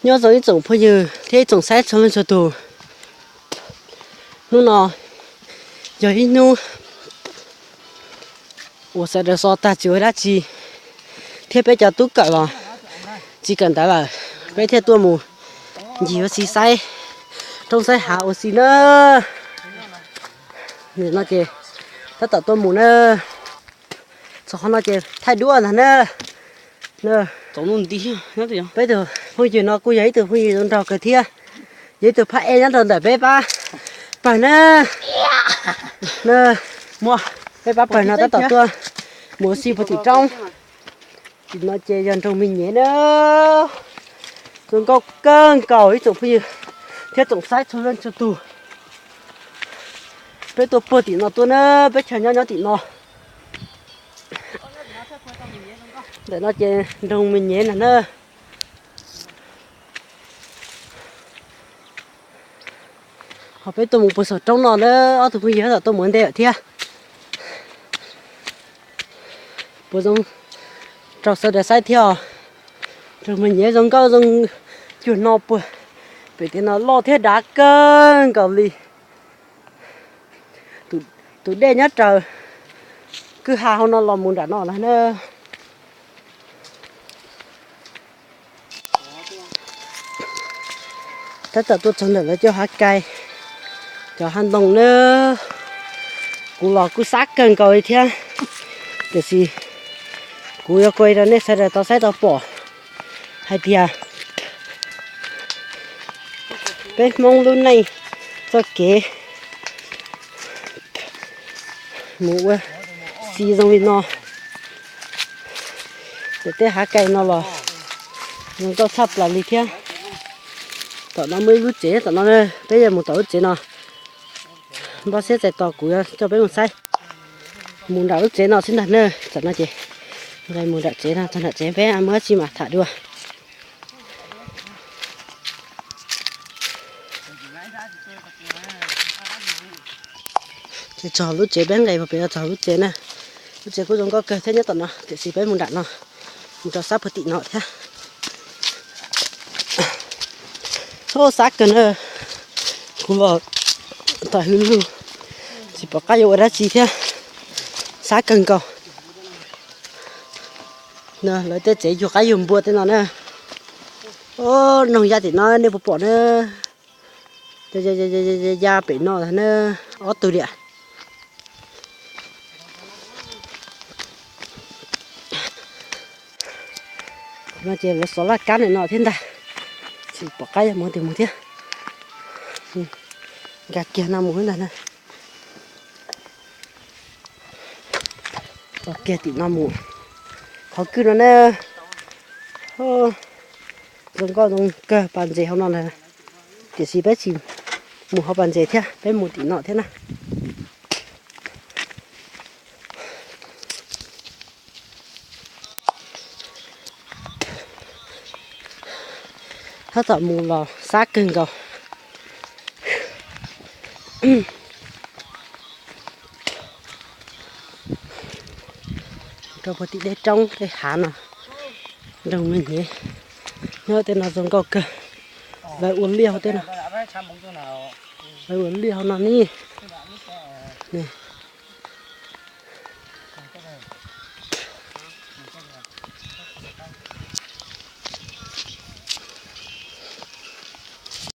Nyob zoo ib tsoom phooj ywg thiab ib tsoom saib txhua leej txhua tus. Hnub no yog ib hnub uas sawv daws so tag tsis ua dab tsi, thiab peb cov tub kawm los tsis kawm ntawv lawm, peb thiaj tuaj mus ncig ua si saib roob saib hav ua si na. Nim no ces tab tom tuaj mus na. Txog qhov no ces thaij duab ntag na. Peb tus phooj ywg no kuj yog ib tug phooj ywg zoo nraug kawg thiab, yog ib tug phab ej nyob rau ntawm peb pab pawg na. Peb pab pawg no tab tom tuaj mus ua si puag tim roob. Tim no ces yog nroog Me Nyev na. Zoo nkauj kawg nkaus ib tsoom phooj ywg thiab tsoom saib txhua leej txhua tus. Peb tuaj puag tim no tuaj na, peb chaw nyob nyob tim no. Ntawm no ces nroog Me Nyev na na. Ho peb tuaj mus puag saum roob no na, ob tug phooj ywg tab tom tuaj mus ua ntej lawm thiab. Puas zoo rau sawv daws saib thiab os. Nroog Me Nyev zoo nkauj zoo cuag no puag pem tim no loj thiab dav kawg nkaus li. Tus dej nyob raws kwj ha hauv no los mus nram no lawm na. Tab tom tuaj txog ntawm lawv cov hav kai, cov hav ntoo na. Kuv los kuj xab kawg nkaus li thiab, tiam sis kuv yuav kuaj rau nej sawv daws tau saib tau pom hais tias peb Hmoob lub neej txoj kev mus ua si zoo li no. Ces tej hav kai no los zoo nkauj tshaj plaws li thiab. Tom no muaj ib lub tsev, tom no peb yuav mus tom lub tsev no. Npaj siab txais tos kuv yuav coj peb mus saib. Mus nram lub tsev no xwb ntag na. Tam no ces nqes mus nram tsev no, txog nram tsev peb muaj dab tsi mam tham dua. Ces txog lub tsev peb nqes mus pem no txog lub tsev na. Lub tsev kuj zoo nkauj kawg thiab nyob tom no, tiam sis peb mus nram no, mus rau sab puag tim no thiab. Xab kawg na, kuv los tham hwj lug, tsis pom qab yuav ua dab tsi thiab, xab kawg nkaus. Lawv tej tsev yug qaib yug npua tej no na. Noog ya tim no nej puas pom na. Ya pem no na, ob tug liam. No ces lawv xov laj kab ntawm no thiab ntag, tsis pom qab yuav mus twg mus thiab. Nkag kiag no mus ntag na. Los kiag tim no mus, qhov kwj no na. Zoo nkauj zoo kawg, pas ntses hauv no ntag, tiam sis peb tsis mus hauv pas ntses thiab, peb mus tim no thiab na. Tab tom mus los xab kawg nkaus. Rau puag tim dej roob dej hav no, nroo me nyiav, nyob tej no zoo nkauj kawg. Lawv ua liaj hauv tej no, lawv ua liaj hauv no ne.